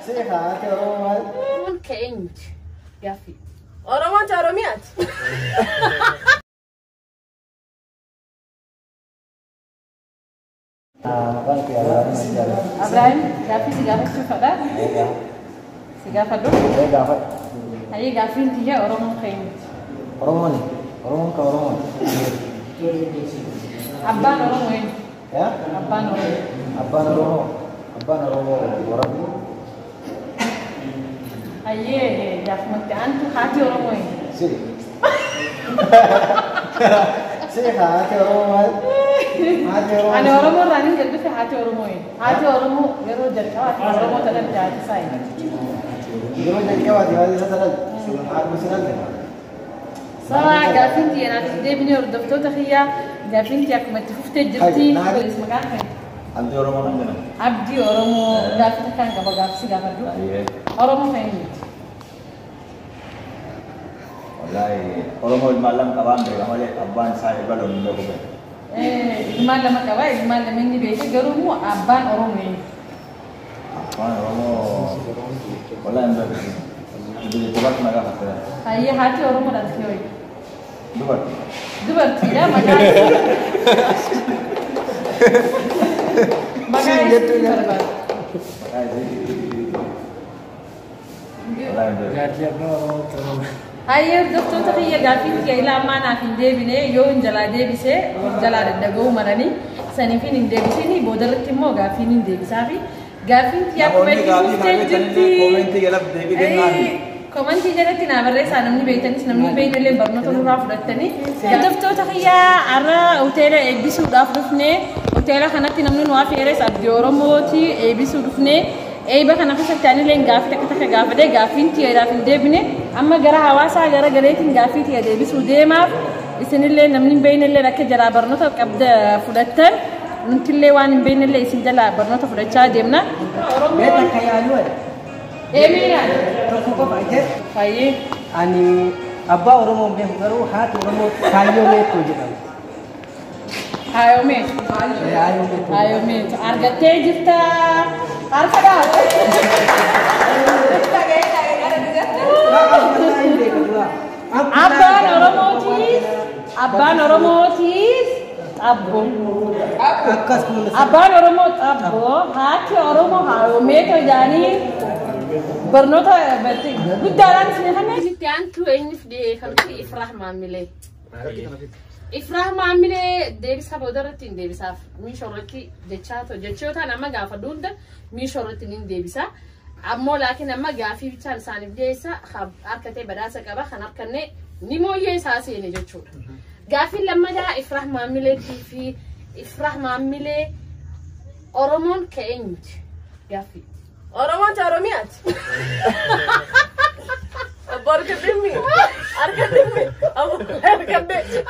Si haati Oromoo maal? Oromoon ka eenyuti? Gaaffii. Oromoon ta Oromiyaati. Maqaan kee Abrahaam jedhama. Abrahaam gaaffii si gaafachuu fedha. Si gaafadhu. Ee gaafadhu. Hayyee gaaffiin tiyya Oromoon ka eenyuti? Oromoon Oromoon ka Oromooti. Abbaan Oromoo eenyu? Yaa? Abbaan Oromoo. Abbaan Oromoo Abbaan Oromoo Boranaa. Hayyee gaafumatti aantu haati Oromoo eenyu? Si. Si haati Oromoo maal? Haati Oromoo. Ani Oromoo irraa nin gad dhufe haati Oromoo eenyu? Haati Oromoo yeroo jalqabaati Oromoo tajaajila haati isaa eenyu? Yeroo jalqabaati haati isa tajaajila. Haadha si dhalte. Sabaa gaaffiin tiyya naaf hin deebine hordoftoota kiyyaa gaaffiin tiyya akkuma itti fuftee jirti. Hayi, Maqaan kee? Abdii Oromoo nan jedhama. Abdii Oromoo gaaffii takkaan qaba gaaffii si gaafadhu. Ayyee. Oromoo kan eenyuti? Wallaahi Oromoo ilmaan lama qabaan beeka malee abbaan isaa ebaluun hin beeku beeka. Ilmaan lama qaba ilmaan lama inni beeke garuu immoo abbaan Oromoo eenyu? Abbaan Oromoo wallaahi hin beeku. Dubartii na gaafatte. Hayyee haati Oromoo dhaltee hoyi. Dubartii. Dubartiidha maqaan isii. Maqaan isii barbaada. Maqaa isii wallaahi hin beeku. Hayyee hordoftoota kiyya gaaffiin kiyya ilaa ammaa naaf hin deebine yoo hin jalaa deebise wal jalaa daddaga'uu maranii saniifin hin deebisini boodarratti immoo gaaffiin hin deebisaafi gaaffiin kiyya akkuma Namoonni itti gaaffii fuftee kana jirti. beektanillee koomentii jalatti deebii kennaafi. Komantii jalatti naa barreessaa namni beektanis namni beeknillee barnoota nurraa fudhattanii. Hordoftoota kiyyaa har'a hoteela eebbisuudhaaf dhufne hoteela kanatti namni nu affeeres Abdii Oromooti eebbisuu dhufne. Eebba kana keessatti anillee gaaffii takka takka gaafadhe gaaffiin tiyyaadhaaf hin deebine amma gara hawaasaa gara galeetiin gaaffii tiyya deebisuu deemaaf isinillee namni hin beeknellee akka jalaa barnoota qabda fudhattan nutillee waan hin beeknellee isin jalaa barnoota fudhachaa deemna. Mee takka yaaluu ani Eemiinaan. tokko qofa jedhe Hayyee. ani abbaa Oromoo hin beeku garuu haati Oromoo Kaayyoo Meettoo jedhamti. Haayoo meetu. Kaayyoo Meettoo. Haayoo meetu. Argattee jirta. Harka dhaaf. Abbaan Oromootiis. Abbaan Oromootiis. Xabbo. Akkas kun Abbaan Oromoo xabbo. Haati Oromoo haayoo meetu jedhanii barnoota guddaadhaan isin kanneen. Itti aantu eenyuuf dhiyeeffamti Ifraah Maamilee. Ifraah Maamilee deebisa boodarratti hin deebisaaf miisha irratti jechaa jechootaan amma gaafa hunda miisha irratti ni deebisa. Ammoo laakiin amma gaafii bichaan isaaniif dhiyeessa harkatee badhaasa qaba kan harkanne ni mooyyee isaa seene jechuudha. Gaafiin lammataa Ifraah Maamileetii fi Ifraah Maamilee Oromoon ka eenyuti? Gaaffii. Oromoon ta Oromiyaati. Abbo harka dhimmi. Harka dhimmi. Abbo harka dhimmi.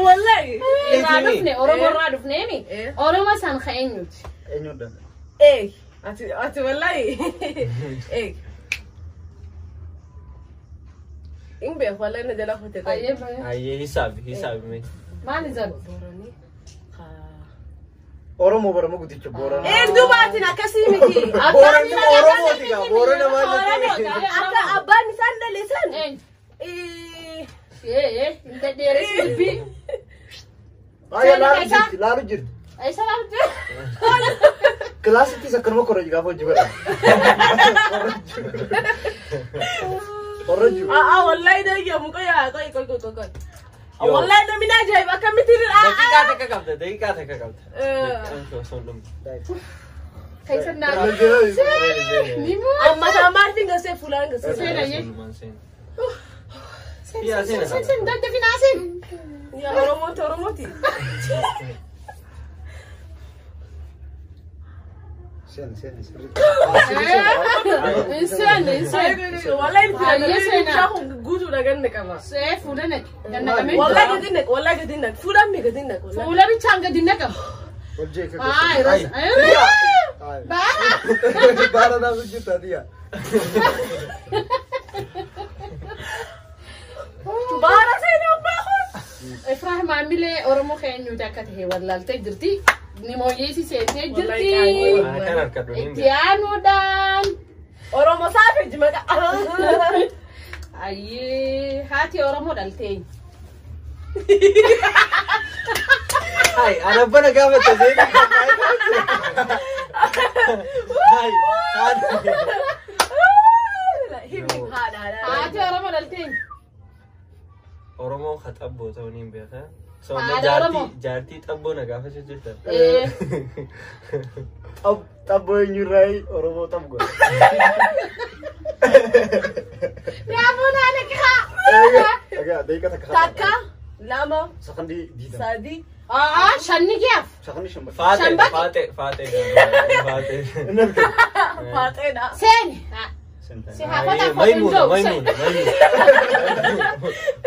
Wallahi. Irraa dhufne Oromoo irraa dhufneemi. Oromoo san ka eenyuti? Eenyudha? Ee ati ati wallahi. Ee. Hin beeku wallahi na jala kute. Hayyee baay'ee. Ayyee hisaabi hisaabi mee. Maali zabi? Boorani. Oromoo barama guddicha Booranaa. Ee dubaatiin akkasii miti. Booranni Oromooti gaa Boorana maal jettee? Akka abbaan isaan dhale san. Eenyu? Ee. Ee hin dadheeressi dubbii. Baay'ee laalu jirti laalu jirti. Eessa laalu jirti? Kilaasittis akkanuma korraju gaafa hojii godhan. Korraju. Aa wallahi dayyamu qoyaa qoy qoy qoy qoy. Wallahi namni ajaa'iba akkamitti Daqiiqaa takka qabda daqiiqaa takka qabda. Osoo hin dhumne. Keessan naa. Ni moo. Amma maartiin gasee fuulaan gasee. Seena yee. Yaa seena. Sen sen daddafi naa seen. Yaa Oromooti Oromooti. Sen sen sirriitti. Hin seenne hin seenne. Wallahi Hayyee seenaa. guutuudha ganna qaba. See fuula naqi. Gannaqamee Wallahi gadi naq wallahi gadi naq fuulaan mee gadi naq wallahi. Fuula bichaan gadi naqamu. Hojii akka Haa irras. Baara. Baara naa hojjeta diya. Baara seenaa abbaa kun. Ifraah maamilee Oromoo keenyuuti akka ta'e wallaaltee jirti. Nimooyyee seentee jirti. Kan harka dhunin. Itti aanuudhaan. Oromoo saafeji maqaa. Ayyee haati Oromoo dhaltee. Hai, ana bana gaafatte seeni. Hai, haati. Himni haadha. Haati Oromoo dhaltee. Oromoon ka xabboo ta'uu ni beeka. So Haadha Oromoo. Jaartii xabboo na gaafachuu jirta. Xabboo eenyurraa Oromoo xab godhe. Yaabuun haala qixa. Egaa daqiiqa takka. Takka, lama, Sakandii diidama. sadi. Aa shanni giyaaf. Sakandii shan. Faatee, Shambaqi. faatee, faatee. Faatee. Inni argina. Faaxeedha. Seeni. Si haafata Maimuuna, Maimuuna, Maimuuna.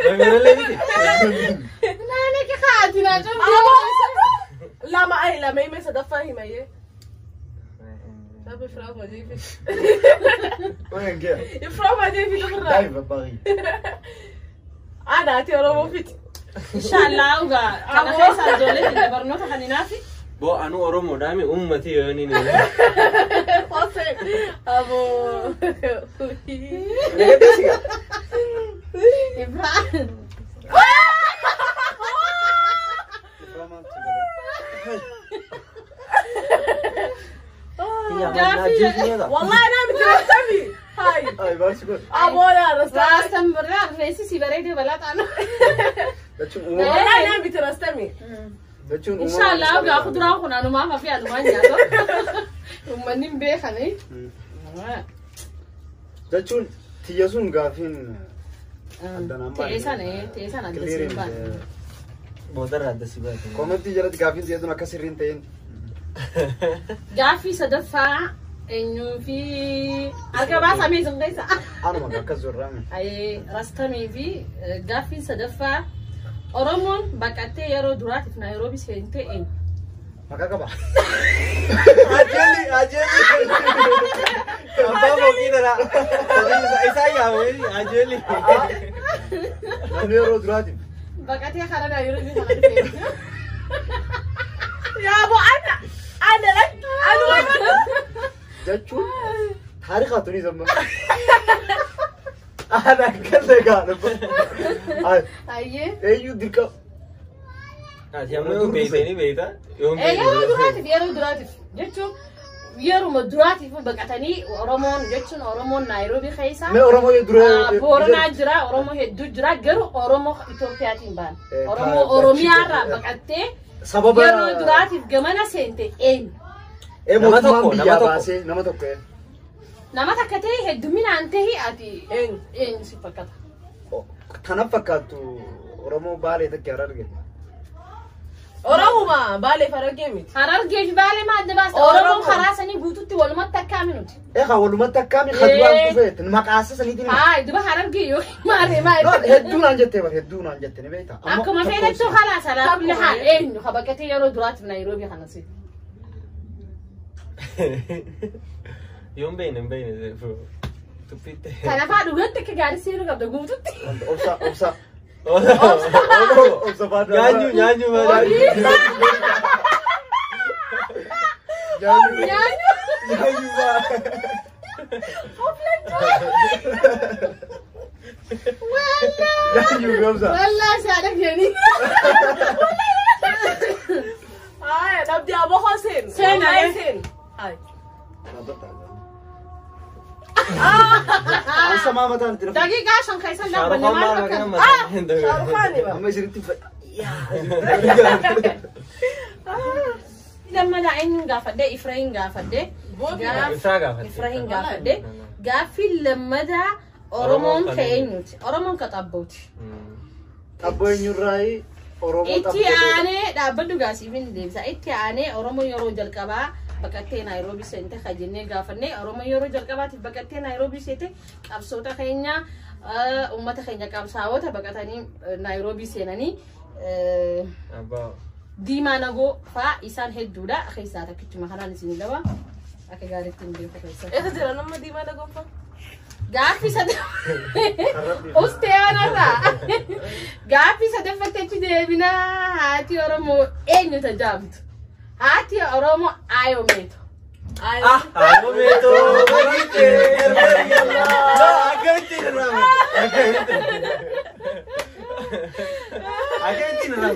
Maimuuna illee miti. Naani qixa ati naa cimdee. Lama ay lama hime sadaffaa himayyee. Sabbi firaa hojii fi. Oye, Firaa hojii fi ofirraa. Daa'ima babbaarii. Ana ati Oromoo fiti. Inshallah ugaa kana keessa ijoollee keenya barnoota kan hinaafi. Boo anu Oromoodhaami uummati yoo inni ni. Hosee. Aboo. Ibrahim. Wallahi naa miti rastami. Hai. Ay, baasi godhe. Aboo yaa rastami. Raastan birraa rifeensi si bareedee balaa taanu. Jechuun uumama. Wallahi naa miti rastami. Jechuun uumama. Inshallah ugaa kuduraan kun anumaaf hafi anumaan nyaata. Uummanni hin beekani. Jechuun tiyya sun gaafiin addanaan Ta'ee sana ta'ee sana adda siin baana. Boodarraa adda si baate. Koomentii jalatti gaafiin tiyya sun akka sirriin ta'in. Gaaffii sadaffaa eenyuu fi harka baasamee sun keessa. Anuma akkas zorraame. Ayee rastamee fi gaaffiin sadaffaa Oromoon baqattee yeroo duraatiif Naayiroobii seentee eenyu? Maqaa qaba. Ajeeli, ajeeli. Abbaa mootii dhala. Isaa yaamee ajeeli. Namni yeroo duraatiif. Baqatee karaa Naayiroobii kana dhufee. Yaa boo ana. Ana anuma. Jechuun taarikaa tunis amma. Ana akkas egaa dhufa. Ayyee. Eenyu dirqama. Ati amma yoo beeytee ni beeyta. Yoo hin Yeroo beeyne. duraatiif yeroo duraatiif jechuun yeruma duraatiif baqatanii Oromoon jechuun Oromoon Naayiroobii keessa. Mee Oromoo yoo dura. Booranaa jira, Oromoo hedduu jira, garuu Oromoo Itoophiyaatiin ba'an. Oromoo Oromiyaarraa baqattee Sababa. yeroo duraatiif gamana seente eenyu? Ee Nama mootummaan tokko, nama biyyaa tokko. baasee nama tokko. Nama takka ta'e hedduminaan ta'e ati Eenyu? eenyu si fakkaata? Kanaaf fakkaattu Oromoo Baalee takka Harargee. Oromuma Baalee Harargee miti. Harargee fi Baalee maal adda baasta? Oromoo. Oromoon karaa sanii guututti walumatti akkaami nuti? Egaa walumatti akkaami kan duraan dhufeet maqaasa saniitiin. Haa, duba Harargee yookiin maarree maal? Hedduu naan jettee bar hedduu naan jette ni beektaa. Amma Akkuma tokko feetettu obsa. karaa sanaa kulli haal eenyu ka baqatee yeroo duraatiif Naayiroobii kana seente? Yoo hin beeyne hin beeyne. Tuffiitte. Kanaafaa dhugatti akka gaarii seenuu qabda guututti. Obsa obsa. Obsa baaduu. Nyaanyu nyaanyu maal. Nyaanyu. Nyaanyu. Nyaanyu baa. Nyaanyu obsa. Wallaa shaadha keenii. Hai dhabdee aboo hoseen. Seen, Wallahi eh. seen. Hai. Ansa maa mataan itti dhufe. Daqiiqaa shan keessan dhaabbanne Shaarukhaan maal maal fakkaata? maal Shaarukaani ba. Amma isinitti fedha. Lammadaa eenyuun gaafadhe? Ifrahin gaafadhe. Ifraa gaafatte. Ifrahin gaafadhe. Gaaffii lammadaa Oromoon Oromoon ka kan eenyuti? Oromoon ka xabbooti. Xabboo eenyurraa Oromoo Itti aanee dhaabbadhu gaasiif hin deebisa. Itti aanee Oromoo yeroo jalqabaa baqattee Naayiroobii seente ka jennee gaafannee Oromoo yeroo jalqabaatiif baqattee Naayiroobii seente qabsoota keenya uummata keenya qabsaa'ota baqatanii Naayiroobii seenanii Abbaa. Diimaa Nagoo faa isaan hedduudha. Keessaa takkichuma kanaan isin qaba. Akka gaariitti hin beeku keessa. Eessa jira nama diimaa dhagonfa? Gaaffii sadaffaa. Ustee aanarraa. Gaaffii sadaffaatti achi deebinaa haati Oromoo eenyu tajaamtu? Haati Oromoo Aayoo Meeto. Ah, Aayoo Meeto. Akkamitti irraa? Akkamitti irraa? Akkamitti irraa?